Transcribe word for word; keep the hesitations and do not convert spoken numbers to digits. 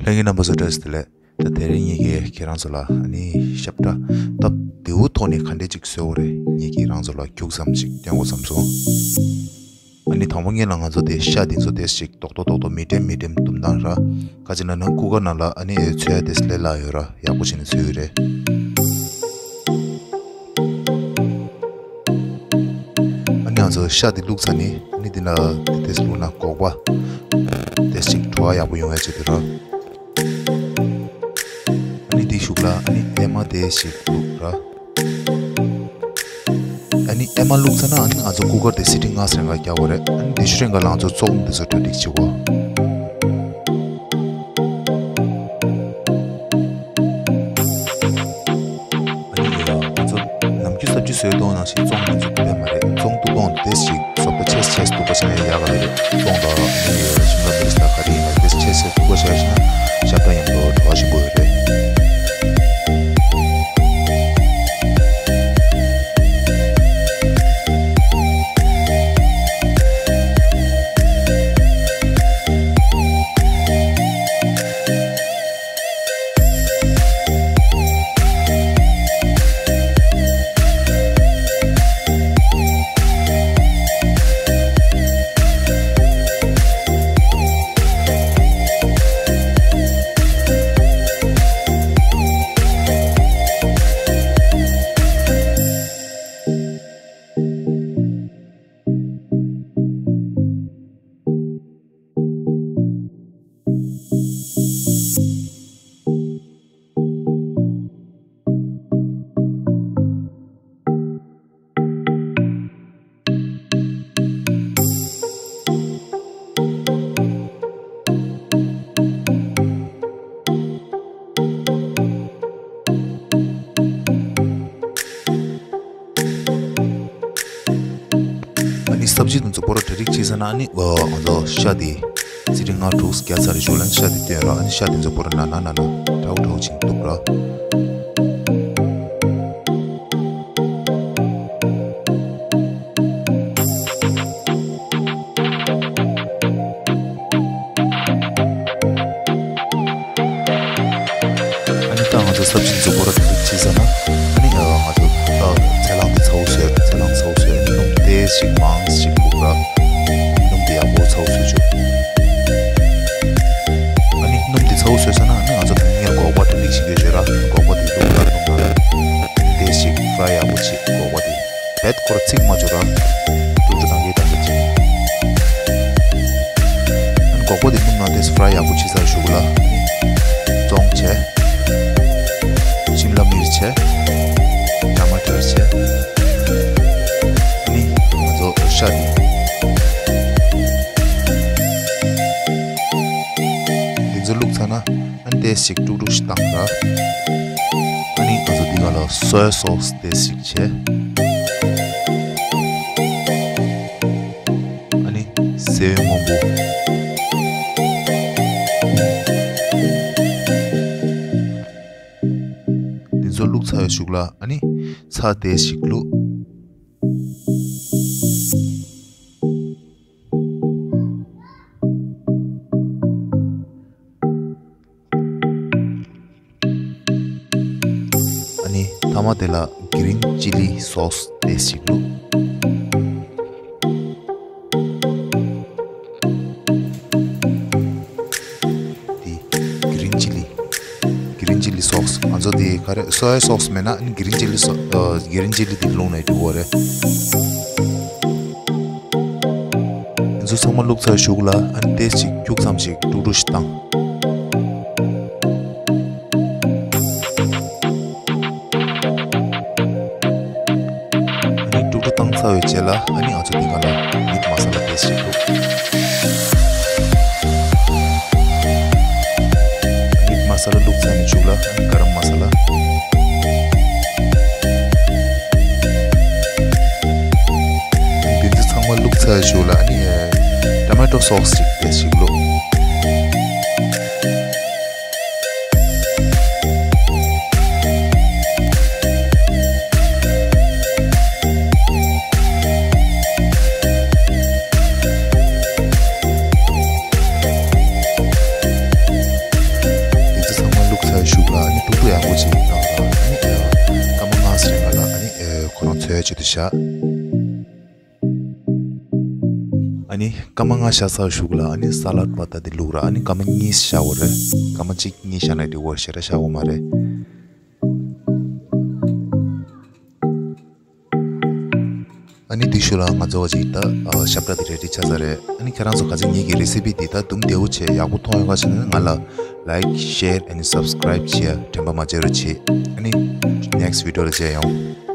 ལྷན་རྒྱས་རྣམ་པ་ཚོ་བཀྲ་ཤིས་བདེ་ལེགས། ད་དེ་རིང་ངེད་ཀྱིས་ཁྱེད་རང་ཚོ་ལ་ཨ་ནི་ཞབས་བྲོ་སྟབས་བདེ་བོ་ཐོག་ནས་ག་འདྲས་ཅིག་བཟོ་དགོས་རེད། ངེད་ཀྱིས་རང་ཚོ་ལ་རྒྱུགས་ཙམ་ཅིག་སྟོན་དགོས་བསམ་སོང་། ཨ་ནི་དང་པོ་ཉིད་ལ་ང་ཚོ་དེ་ཤ་དེ་ཚོ་དེ་ཞིག་རྡོག་རྡོག་རྡོག་རྡོག་མི་ཌིམ་མི་ཌིམ་འདུམ་སྟངས་ར། ག་ཅི་ན་ན་ཀུ་ཀར་ནང་ལ་ཨ་ནི་ཚོས་དེ་ལས་སླ་ཡོད་ར། ཡག་པོ་བྱས་ནས་ཚོས་ཡོད་རེད། ཨ་ནི་ང་ཚོ་ཤ་དེ་བླུགས་ཚར་ནས་ཨ་ནི་དེ་ན་དེ་དེ་བླུགས་ན་སྒོག་པ་དེ་ཞིག་བྲོ་བ་ཡག་པོ་ཡོང་ཡ་ཆེད་དུ་ར། ཨ་ནི་དེའི་གཞུག་ལ་ཨ་ནི་ཨེ་མ་དེ་ཞིག་བླུགས་ར། ཨ་ནི་ཨེ་མ་བླུགས་ཚར་ན་ཨ་ནི་ང་ཚོ་ཀུ་ཀར་དེ་སི་ཊིང་ལྔ་ཙམ་རྒྱག་དགོས་རེད། ཨ་ནི་དེ་ཤུ་རེ་འགའ་ལ་ང་ཚོ་བཙོང་འདི་ཚོ་གྲ་སྒྲིག་བྱེད་དགོས། ཨ་ནི་ང་ཚོ་ནམ་རྒྱུན་སབ་ཇི་བཟོས་གཏོང་ནང་བཞིན་བཙོང་འདི་ཚོ་དེ་མ་རེད། བཙོང་འདུག་གཏོང་དེ་ཞིག་བཟོ་ལྟ་ཆེས་ཆེས་འདུག་པ་བྱས་ན་ཡག་ག་རེད། བཙོང་དང་ཨ་ནི་ཤིམ་ལ་མིར་ཆ་དང་ཁ་རི་ཡིན་ན་དེ་ཆེས་ཆེས་འདུག་པ་བྱས་ན་ཞབས་བྲོ་ཡང་དུ་བྲོ་བ་ཞིམ་པོ་ཡོད་རེད། ཨ་ནི་སབ་ཇི་དང་ཚོ་པོ་ར་གྲ་སྒྲིག་བྱས་ཚར་ན་ཨ་ནི་ང་ཚོ་ཤ་དེ་སི་ཊིང་ལྔ་དྲུག་བརྒྱབ་ཚར་རེད། ཞོར་ལ་ཤ་དེ་བཏོན་ར། ཨ་ནི་ཤ་དེ་ཚོ་པོ་ར་ན་ན་ན་ན་དྲག་དྲག་ཅིག་གཏུབ་ར། ཨ་ནི་ད་ང་ཚོ་སབ་ཇི་ཚོ་པོ་ར་གྲ་སྒྲིག་བྱས་ཚར་ན་ཨ་ནི་ང་ཚོ་ད་ཚལ་སླང་དེ་ཚ་བོ་བཟོས། ཚལ་སླང་ཚ་བོ་བཟོས། སྣུམ་ཏོག་ཙམ་མང་ཙམ་ཞིག་བླུགས་ར། སྣུམ་དེ་ཡག་པོ་ཚ་བོ་བཟོས་བཅུག་ཨ་ནི་སྣུམ་དེ་ཚ་བོ་བཟོས་ཚར་ན་ཨ་ནི་ང་ཚོ་དང་ངེར་སྒོག་པ་གྲ་སྒྲིག་བྱེད་ཀྱི་ཡོད་ར། སྒོག་པ་དེ་བླུགས་ར། སྣུམ་ནང་ལ་དེ་ཞིག་ཕྲ་ཡི་ཡག་པོ་བྱེད། སྒོག་པ་དེ་བེད་ཁོ་ར་ཚིག་མ་བཅུག་ར། ཀྲུག་ཀྲུག་བཏང་གི་བཏང་གི་བྱེད། ཨ་ནི་སྒོག་པ་དེ་སྣུམ་ནང་དེ་ཕྲ་ཡི་ཡག་པོ་བྱེད་ཚར་གཞུག་ལ་ཨ་ནི་བཙོང་བྱས། ཤིམ་ལ་མིར་བྱས། ཊ་མ་ཊར་བྱས། ཨ་ནི་ང་ཚོ་ཤ་དེ། འདི་ཚོ་བླུགས་ཚར་ན་ཨ་ནི་དེ་ཞིག་ཀྲུག་ཀྲུག་ཞིག་བཏང་ར། ཨ་ནི་ང་ཚོ་འདི་ག་ལ་སོ་ཡི་སོ་སི་དེ་ཞིག་བྱས། ཨ་ནི་སེར་པོའི་སྔོན་པོ། འདི་ཚོ་བླུགས་ཚར་བའི་གཞུག་ལ་ཨ་ནི་ཚྭ་དེ་ཞིག་བླུགས། ཨ་ནི་མཐའ་མ་དེ་ལ་གི་རིན་ཅི་ལི་སོ་སི་དེ་ཞིག་བླུགས། འདི་གི་རིན་ཅི་ལི། གི་རིན་ཅི་ལི་སོ་སི། ང་ཚོ་འདི་ག་རེ་སོ་ཡི་སོ་སི་མེད་ན་ཨ་ནི་གི་རིན་ཅི་ལི་སོ་ཨ་གི་རིན་ཅི་ལི་འདི་བླུགས་ན་འགྲིག་གི་རེད། འདི་ཚོ་ཚང་མ་བླུགས་ཚར་གཞུག་ལ་ཨ་ནི་དེ་ཞིག་རྒྱུག་ཙམ་ཞིག་ཀྲུག་ཀྲུག་ཞིག་བཏང་། ཨ་ནི་ཀྲུག་ཀྲུག་བཏང་ཚར་བའི་རྗེས་ལ་ཨ་ནི་ང་ཚོ་འདི་ག་ལ་མིཊ་མ་ས་ལ་དེ་ཞིག་བླུགས། མིཊ་མ་ས་ལ་བླུགས་ཚར་ནས་གཞུག་ལ་ཨ་ནི་ག་རམ་མ་ས་ལ། འདི་ཚོ་ཚང་མ་བླུགས་ཚར་གཞུག་ལ་ཨ་ནི་ཊོ་མེ་ཊོ་སོ་སི་ཅིག་དེ་ཞིག་བླུགས། ཅིག་གནང་དང་། ཨ་ནི་ཨ་སྐར་མ་ལྔ་ཙམ་རིང་ལ་ཨ་ནི་ཨ་ཁོ་རང་འཚོལ་ཡ་ཆེད་དུ་བཞག་ཨ་ནི་སྐར་མ་ལྔ་བཞག་ཚར་གཞུག་ལ་ཨ་ནི་ས་ལཱད་པ་ཏ་དེ་བླུགས་ར། ཨ་ནི་སྐར་མ་གཉིས་བཞག་དགོས་རེད། སྐར་མ་གཅིག་གཉིས་བཞག་ན་འགྲིག་གི་རེད། ཞེ་དྲག་བཞག་དགོས་མ་རེད། ཨ་ནི་དེའི་གཞུག་ལ་ང་ཚོ་ག་ཅིག་ད་ཨ་ཞབས་ཁྲ་དེ་རེ་ཌི་ཆགས་ཚར་རེད། ཨ་ནི་ཁྱེད་རང་ཚོ་ག་ཅིག་ངེད་ཀྱི་རེ་སི་པི་འདི་ད་དུམ་བདེ་བོ་བྱས་ཡག་པོ་མཐོང་ཡོད་ག་ཟེར་ན། ང་ལ་like, share and subscribe བྱེད་ཡ་དྲན་པ་མ་བརྗེད་རོགས་བྱེད། ཨ་ནི་next video ལ་མཇལ་ཡོང་།